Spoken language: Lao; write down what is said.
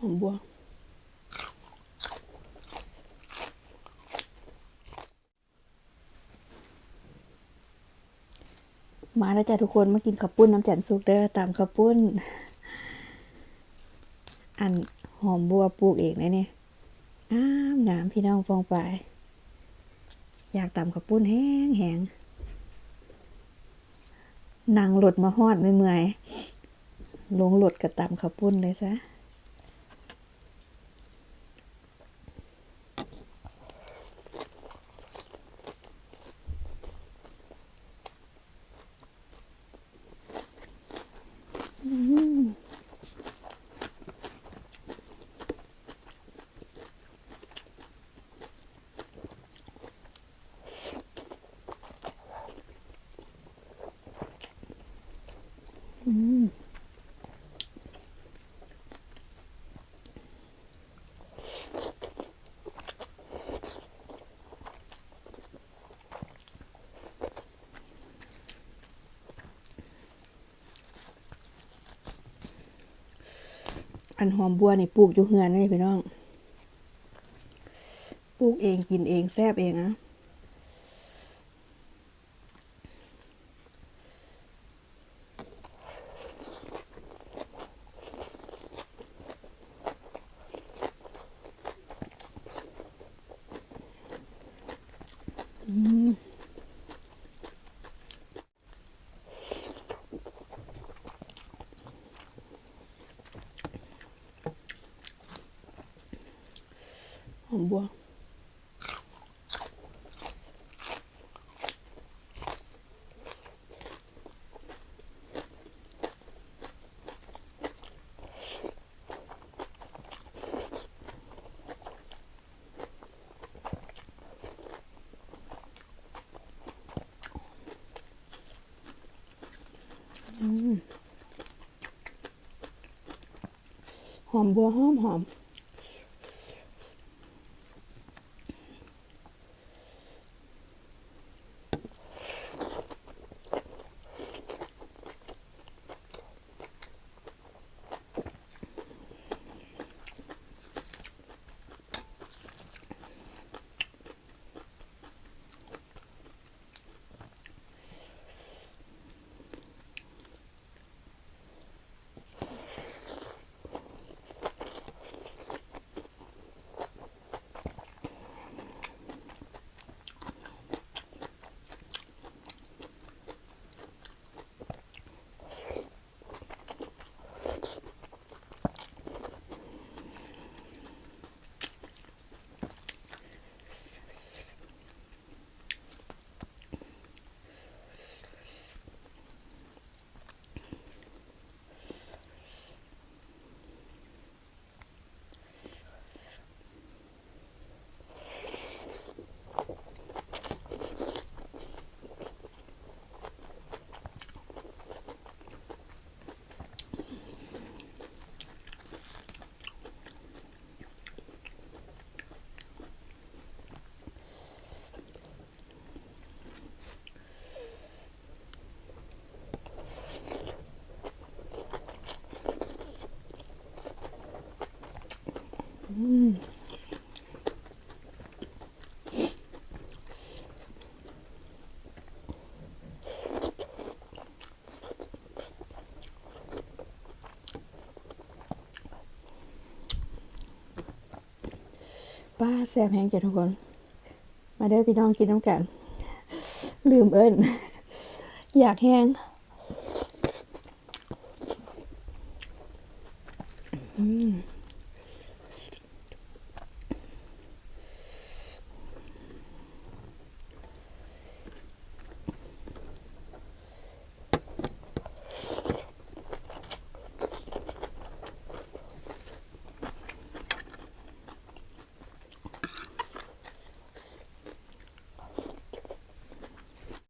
ຫອມບົວ. ມາແລ້ວຈ້າທຸກຄົນ ມາກິນເຂົ້າປຸ້ນນຳຈັນສຸກເດີ້ ຕຳເຂົ້າປຸ້ນ. ອັນຫອມບົວປູກເອງເດ້ນີ້ ງາມໆ ພີ່ນ້ອງປ້ອງປາຍ. ຢາກຕຳເຂົ້າປຸ້ນແຮງໆ ນັ່ງລົດມາຮອດເມື່ອຍໆ ລົງລົດກໍຕຳເຂົ້າປຸ້ນເລີຍຊະ. ອັນຫອມບົວນີ້ປູກຢູ່ເຮືອນເດ້ພີ່ນ້ອງ ປູກເອງກິນເອງແຊບເອງນະ. ຫອມບົວ. ຫອມບົວຫອມໆ. ປາ ແຊບແຮງຈ້າທຸກຄົນ ມາເດີ້ພີ່ນ້ອງກິນນຳກັນ ລືມເອີ້ນ ຢາກແຮງ. ອືມ.